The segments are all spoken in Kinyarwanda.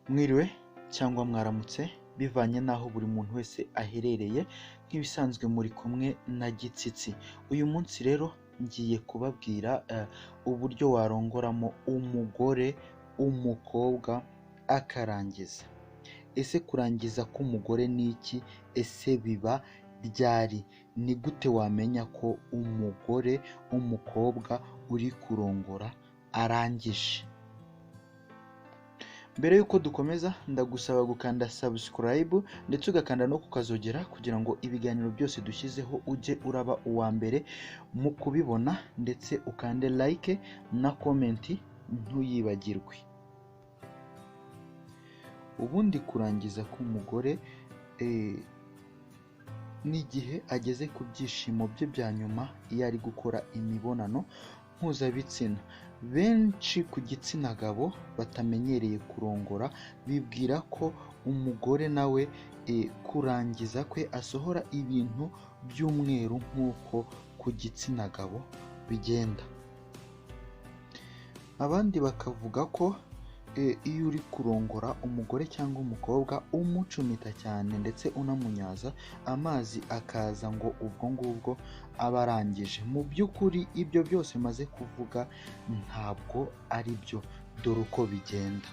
Mwiriwe cyangwa mwaramutse bivanye n'aho buri muntu wese aherereye, nk'ibisanzwe muri kumwe na Gitsitsi. Uyu munsi rero ngiye kubabwira uburyo warongoramo umugore, umukobwa akarangiza. Ese kurangiza k'umugore ni iki? Ese biba ryari? Ni gute wamenya ko umugore, umukobwa uri kurongora arangije? Mbere y'uko dukomeza ndagusaba gukanda subscribe ndetse ugakanda no kukazogera kugira ngo ibiganiro byose dushyizeho ujye uraba uwa mbere mu kubibona, ndetse ukande like na comment ntuyibagirwe. Ubundi kurangiza k'umugore n'igihe ageze ku byishimo bye bya nyuma iyo ari gukora imibonano mpuzabitsina. Benshi ku gitsina gabo batamenyereye kurongora bibwira ko umugore nawe kurangiza kwe asohora ibintu by'umweru nk'uko ku gitsina gabo bigenda. Abandi bakavuga ko iyo uri kurongora umugore cyangwa umukobwa umucumita cyane ndetse unamunyaza amazi akaza ngo ubwo ngubwo aba arangije. Mu by'ukuri ibyo byose maze kuvuga ntabwo ari byo, dore uko bigenda.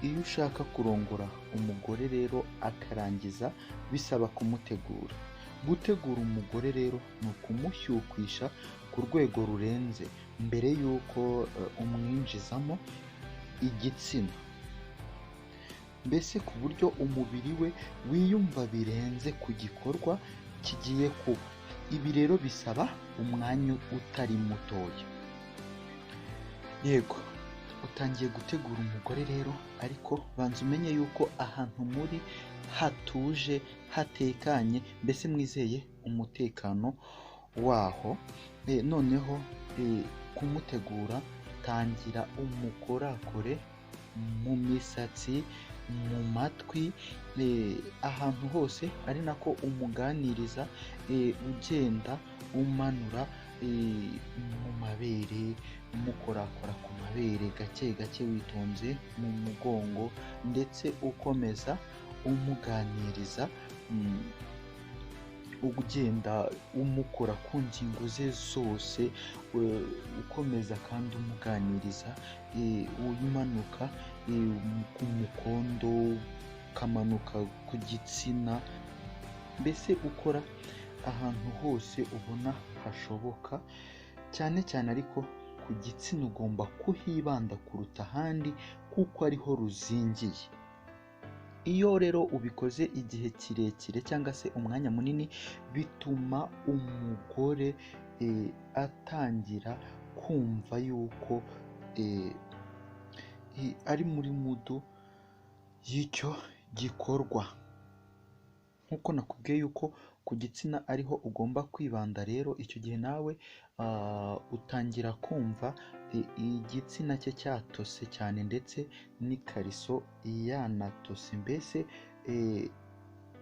Iyo ushaka kurongora umugore rero akarangiza bisaba kumutegura. Gutegura umugore rero ni ukumushyukwisha ku rwego rurenze mbere y'uko umwinjizamo igitsina, mbese ku buryo umubiri we wiyumva birenze ku gikorwa kigiye kuba. Ibi rero bisaba umwanya utari mutoya. Yego, utangiye gutegura umugore rero, ariko banza umenye yuko ahantu muri hatuje, hatekanye, mbese mwizeye umutekano waho. Noneho kumutegura, tangira umukorakore mu misatsi, mu matwi, ahantu hose, ari nako umuganiriza, ugenda umanura mu mabere, umukorakora ku mabere gake gake witonze, mu mugongo, ndetse ukomeza umuganiriza, ugenda umukora ku ngingo ze zose, ukomeza kandi umuganiriza, umanuka ku mukondo, ukamanuka ku gitsina, mbese ukora ahantu hose ubona hashoboka, cyane cyane ariko ku gitsina ugomba kuhibanda kuruta ahandi kuko ariho ruzingiye. Iyo rero ubikoze igihe kirekire cyangwa se umwanya munini, bituma umugore atangira kumva yuko ari muri mudu y'icyo gikorwa. Nk'uko nakubwiye yuko ku gitsina ariho ugomba kwibanda rero, icyo gihe nawe utangira kumva igitsina cye cyatose cyane ndetse n'ikariso yanatose, mbese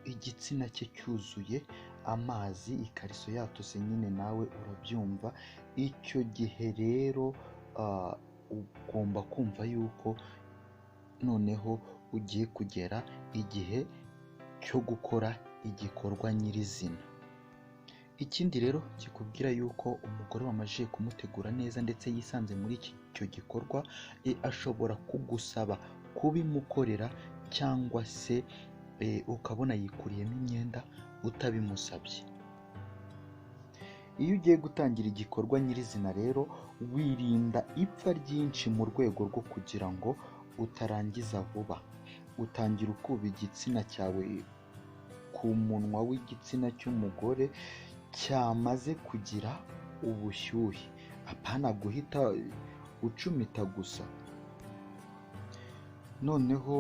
igitsina cye cyuzuye amazi, ikariso yatose nyine nawe urabyumva. Icyo gihe rero ugomba kumva yuko noneho ugiye kugera igihe cyo gukora igikorwa nyirizina. Ikindi rero kikubwira yuko umugore wamajije kumutegura neza ndetse yisanze muri icyo gikorwa, ashobora kugusaba kubimukorera cyangwa se ukabona yikuriyemo imyenda utabimusabye. Iyo ugiye gutangira igikorwa nyirizina rero, wirinda ipfa ryinshi mu rwego rwo kugira ngo utarangiza vuba. Utangira ukuba igitsina cyawe ku munwa w'igitsina cy'umugore cyamaze kugira ubushyuhe, apana guhita ucumita gusa. Noneho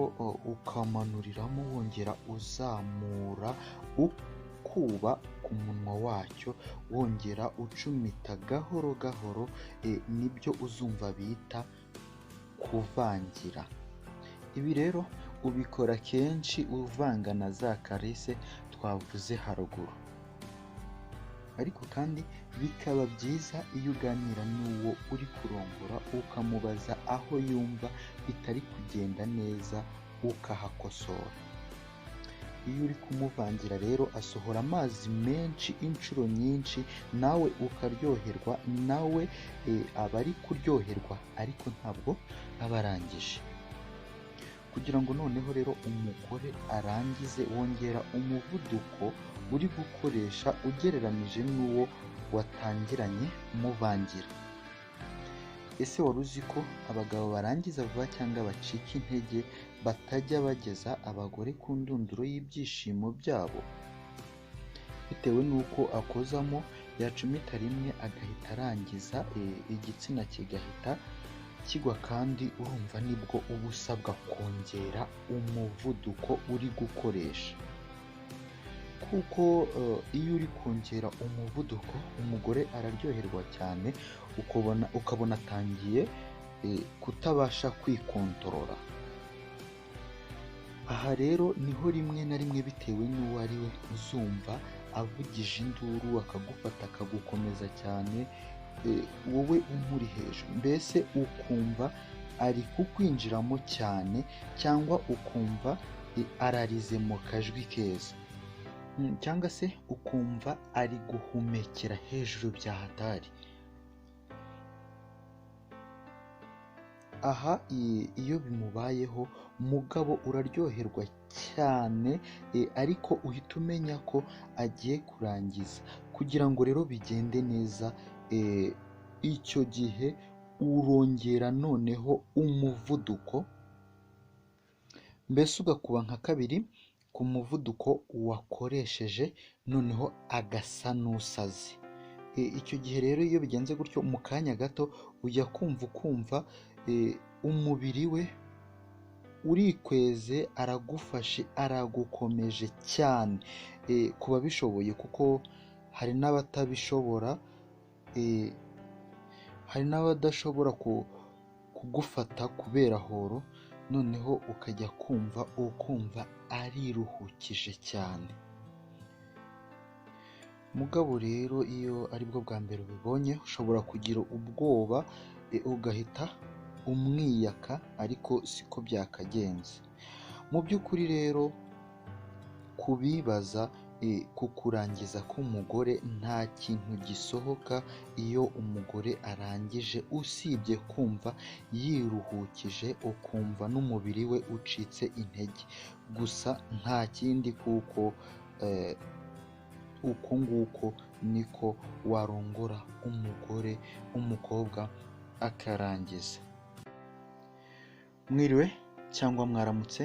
ukamanuriramo wongera uzamura ukuba ku munwa wacyo, wongera ucumita gahoro gahoro, nibyo uzumva bita kuvangira. Ibi rero ubikora kenshi uvanga na za karese twavuze haruguru. Ariko kandi Bikaba byiza iyo uganira n'uwo uri kurongora, ukamubaza aho yumva bitari kugenda neza ukahakosora. Iyo uri kumuvangira rero asohora amazi menshi inshuro nyinshi, nawe ukaryoherwa, nawe aba ari kuryoherwa ariko ntabwo aba arangije. Kugira ngo noneho rero umugore arangize, wongera umuvuduko uri gukoresha ugereranije n'uwo watangiranye muvangira. Ese wari uzi ko abagabo barangiza vuba cyangwa bacika intege batajya bageza abagore ku ndunduro y'ibyishimo byabo? Bitewe n'uko akozamo yacumita rimwe agahita arangiza, igitsina kigahita kigwa, kandi urumva nibwo uba usabwa kongera umuvuduko uri gukoresha. Kuko iyo uri kongera umuvuduko umugore araryoherwa cyane, ukabona atangiye kutabasha kwikontorora. Aha rero niho rimwe na rimwe bitewe n'uwo ari we uzumva avugije induru, akagufata akagukomeza cyane, wowe umuri hejuru, mbese ukumva ari kukwinjiramo cyane, cyangwa ukumva ararize mu kajwi keza, cyangwa se ukumva ari guhumekera hejuru bya hatari. Aha iyo bimubayeho mugabo uraryoherwa cyane, ariko uhita umenya ko agiye kurangiza. Kugira ngo rero bigende neza, icyo gihe urongera noneho umuvuduko, mbese ugakuba nka kabiri ku muvuduko wakoresheje, noneho agasa n'usaze. Icyo gihe rero iyo bigenze gutyo, mu kanya gato ujya kumva ukumva umubiri we urikweze, aragufashe, aragukomeje cyane, ku babishoboye, kuko hari n'abatabishobora, hari n'abadashobora kugufata kubera horo, noneho ukajya kumva ukumva ariruhukije cyane. Mugabo rero iyo aribwo bwa mbere ubibonye, ushobora kugira ubwoba ugahita umwiyaka, ariko siko byakagenze. Mu by'ukuri rero kubibaza ku kurangiza k'umugore, nta kintu gisohoka iyo umugore arangije usibye kumva yiruhukije, ukumva n'umubiri we ucitse intege gusa, nta kindi, kuko uku nguko niko warongora umugore, umukobwa akarangiza. Mwiriwe cyangwa mwaramutse,